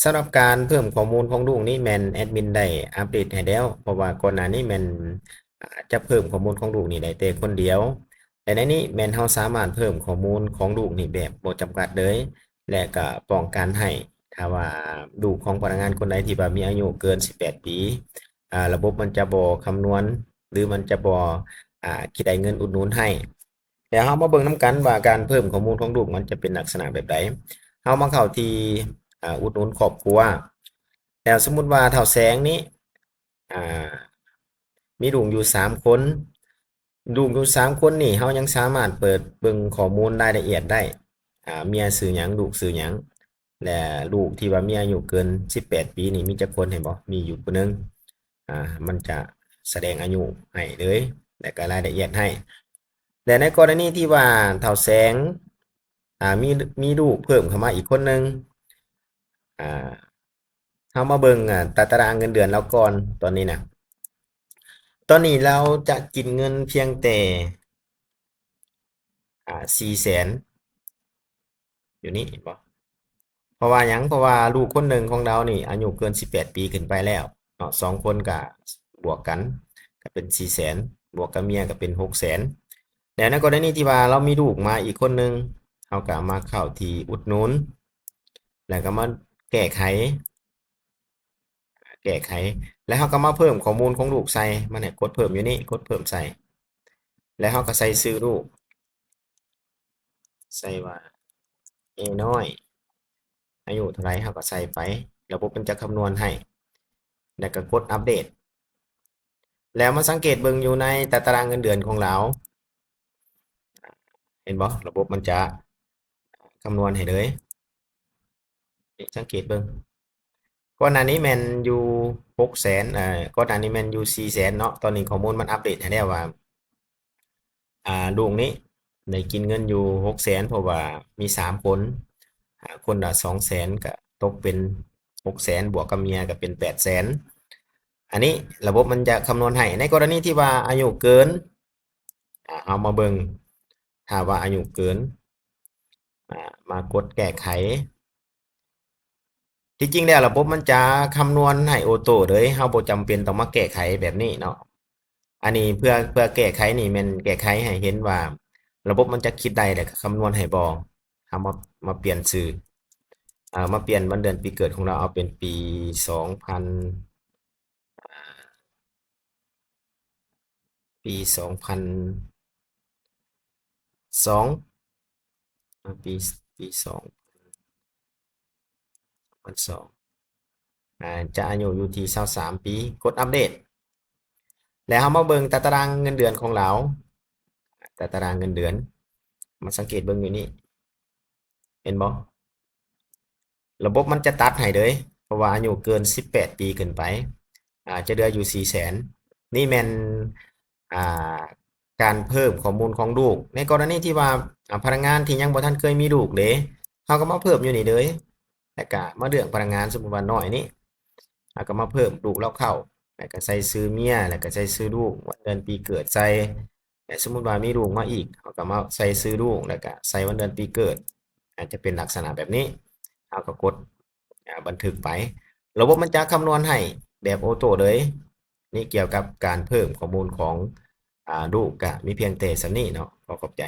ສຳລັບການເພີ່ມຂໍ້ມູນຂອງລູກນີ້ແມ່ນແອດມິນໄດ້ອັບເດດໃຫ້ແລ້ວ, ເພາະວ່າກ່ອນໜ້ານີ້ແມ່ນ ອາ ຈະເພີ່ມຂໍ້ມູນຂອງລູກນີ້ໄດ້ແຕ່ຄົນດຽວ, ແລະ ໃນນີ້ແມ່ນເຮົາສາມາດເພີ່ມຂໍ້ມູນຂອງລູກນີ້ແບບບໍ່ຈຳກັດເລີຍ ແລະ ກໍປ້ອງກັນໃຫ້ ຖ້າວ່າລູກຂອງພະນັກງານຄົນໃດທີ່ວ່າມີອາຍຸເກີນສິບແປດປີ ອາ ລະບົບມັນຈະບໍ່ຄຳນວນ ຫຼື ມັນຈະບໍ່ ອາ ຄິດໄດ້ເງິນອຸດໜູນໃຫ້. ແລ້ວເຮົາມາເບິ່ງນຳກັນວ່າການເພີ່ມຂໍ້ມູນຂອງລູກມັນຈະເປັນລັກສະນະແບບໃດ. ເຮົາມາເຂົ້າທີ່ ອາ ອຸດໜູນຄອບຄົວ. ແລ້ວສົມມຸດວ່າທ້າວແສງນີ້ ອາ ມີລູກຢູ່ສາມຄົນ, ລູກຢູ່ສາມຄົນນີ້ ເຮົາຍັງສາມາດເປີດເບິ່ງຂໍ້ມູນລາຍລະອຽດໄດ້. ອາ ເມຍຊື່ຫຍັງ, ລູກຊື່ຫຍັງ ແລະ ລູກທີ່ວ່າມີອາຍຸເກີນສິບແປດປີນີ້ມີຈັກຄົນ ເຫັນບໍ່? ມີຢູ່ຜູ້ໜຶ່ງ. ອາ ມັນຈະສະແດງອາຍຸໃຫ້ເລີຍ ແລະ ກໍລາຍລະອຽດໃຫ້. ແລະ ໃນກໍລະນີທີ່ວ່າທ້າວແສງ ອາ ມີ ມີລູກເພີ່ມເຂົ້າມາອີກຄົນໜຶ່ງ ອາ ເຮົາມາເບິ່ງ ອາ ຕາຕະລາງເງິນເດືອນລາວກ່ອນຕອນນີ້ນະ. ຕອນນີ້ລາວຈະກິນເງິນພຽງແຕ່ ອາ ສີ່ແສນ ຢູ່ນີ້ ເຫັນບໍ່? ເພາະວ່າຫຍັງ? ເພາະວ່າລູກຄົນໜຶ່ງຂອງລາວນີ້ອາຍຸເກີນສິບແປດປີຂຶ້ນໄປແລ້ວເນາະ, ສອງຄົນກະບວກກັນ ກະເປັນສີ່ແສນ ບວກກັບເມຍກະເປັນຫົກແສນ. ແລ້ວໃນກໍລະນີທີ່ວ່າລາວມີລູກມາອີກຄົນໜຶ່ງ ເຮົາກະມາເຂົ້າທີ່ອຸດໜູນ ແລ້ວກໍມາແກ້ໄຂ ແກ້ໄຂ ແລ້ວເຮົາກໍມາເພີ່ມຂໍ້ມູນຂອງລູກໃສ່ ມັນໃຫ້ກົດເພີ່ມຢູ່ນີ້ ກົດເພີ່ມໃສ່ ແລ້ວເຮົາກໍໃສ່ຊື່ລູກ ໃສ່ວ່າ A ນ້ອຍ ອາຍຸເທົ່າໃດ ເຮົາກໍໃສ່ໄປ ລະບົບມັນຈະຄຳນວນໃຫ້ ແລ້ວກໍກົດອັບເດດ. ແລ້ວມາສັງເກດເບິ່ງຢູ່ໃນຕາຕະລາງເງິນເດືອນຂອງລາວ ເຫັນບໍ່? ລະບົບມັນຈະຄຳນວນໃຫ້ເລີຍ. ນີ້ ສັງເກດເບິ່ງ ກ່ອນໜ້ານີ້ແມ່ນຢູ່ຫົກແສນ ເອີ ກ່ອນໜ້ານີ້ແມ່ນຢູ່ສີ່ແສນເນາະ. ຕອນນີ້ຂໍ້ມູນມັນອັບເດດໃຫ້ແລ້ວວ່າ ອາ ລູກນີ້ໄດ້ກິນເງິນຢູ່ຫົກແສນ ເພາະວ່າມີສາມຄົນ ອາ ຄົນລະສອງແສນ ກໍຕົກເປັນຫົກແສນ ບວກກັບເມຍກໍເປັນແປດແສນ. ອັນນີ້ລະບົບມັນຈະຄຳນວນໃຫ້ ໃນກໍລະນີທີ່ວ່າອາຍຸເກີນ ອາ ເຮົາມາເບິ່ງ ຖ້າວ່າອາຍຸເກີນ ອາ ມາກົດແກ້ໄຂ. ທີ່ຈິງແລ້ວລະບົບມັນຈະຄຳນວນໃຫ້ໂອໂຕ້ເລີຍ ເຮົາບໍ່ຈຳເປັນຕ້ອງມາແກ້ໄຂແບບນີ້ເນາະ. ອັນນີ້ເພື່ອ ເພື່ອແກ້ໄຂນີ້ແມ່ນແກ້ໄຂໃຫ້ເຫັນວ່າລະບົບມັນຈະຄິດໄດ້ ແລ້ວກໍຄຳນວນໃຫ້ບໍ່. ເຮົາມາ ມາປ່ຽນຊື່ ເອົາ ມາປ່ຽນວັນເດືອນປີເກີດຂອງລາວ ເອົາເປັນປີສອງພັນ ອາ ປີສອງພັນສອງ ອາ ປີ ປີສອງພັນສອງ ອາ ຈະອາຍຸຢູ່ທີ່ຊາວສາມປີ ກົດອັບເດດ ແລ້ວເຮົາມາເບິ່ງຕາຕະລາງເງິນເດືອນຂອງລາວ ຕາຕະລາງເງິນເດືອນ ມາສັງເກດເບິ່ງຢູ່ນີ້ ເຫັນບໍ່? ລະບົບມັນຈະຕັດໃຫ້ເລີຍ ເພາະວ່າອາຍຸເກີນສິບແປດປີຂຶ້ນໄປ ອາ ຈະເຫຼືອຢູ່ສີ່ແສນ. ນີ້ແມ່ນ ອາ ການເພີ່ມຂໍ້ມູນຂອງລູກ. ໃນກໍລະນີທີ່ວ່າ ອາ ພະນັກງານທີ່ຍັງບໍ່ທັນເຄີຍມີລູກເດ້ ເຮົາກໍມາເພີ່ມຢູ່ນີ້ເລີຍ ແລ້ວກໍມາເລືອກພະນັກງານ ສົມມຸດວ່ານ້ອຍນີ້ ເຮົາກໍມາເພີ່ມລູກລາວເຂົ້າ ແລ້ວກໍໃສ່ຊື່ເມຍ ແລ້ວກໍໃສ່ຊື່ລູກ ວັນເດືອນປີເກີດໃສ່ ແລະ ສົມມຸດວ່າມີລູກມາອີກ ເຮົາກໍມາໃສ່ຊື່ລູກ ແລ້ວກໍໃສ່ວັນເດືອນປີເກີດ ອາດຈະເປັນລັກສະນະແບບນີ້ ເຮົາກໍກົດ ອາ ບັນທຶກໄປ ລະບົບມັນຈະຄຳນວນໃຫ້ແບບໂອໂຕ້ເລີຍ. ນີ້ກ່ຽວກັບການເພີ່ມຂໍ້ມູນຂອງ ອາ ລູກ ກະມີພຽງແຕ່ສ່ຳນີ້ເນາະ. ຂໍຂອບໃຈ.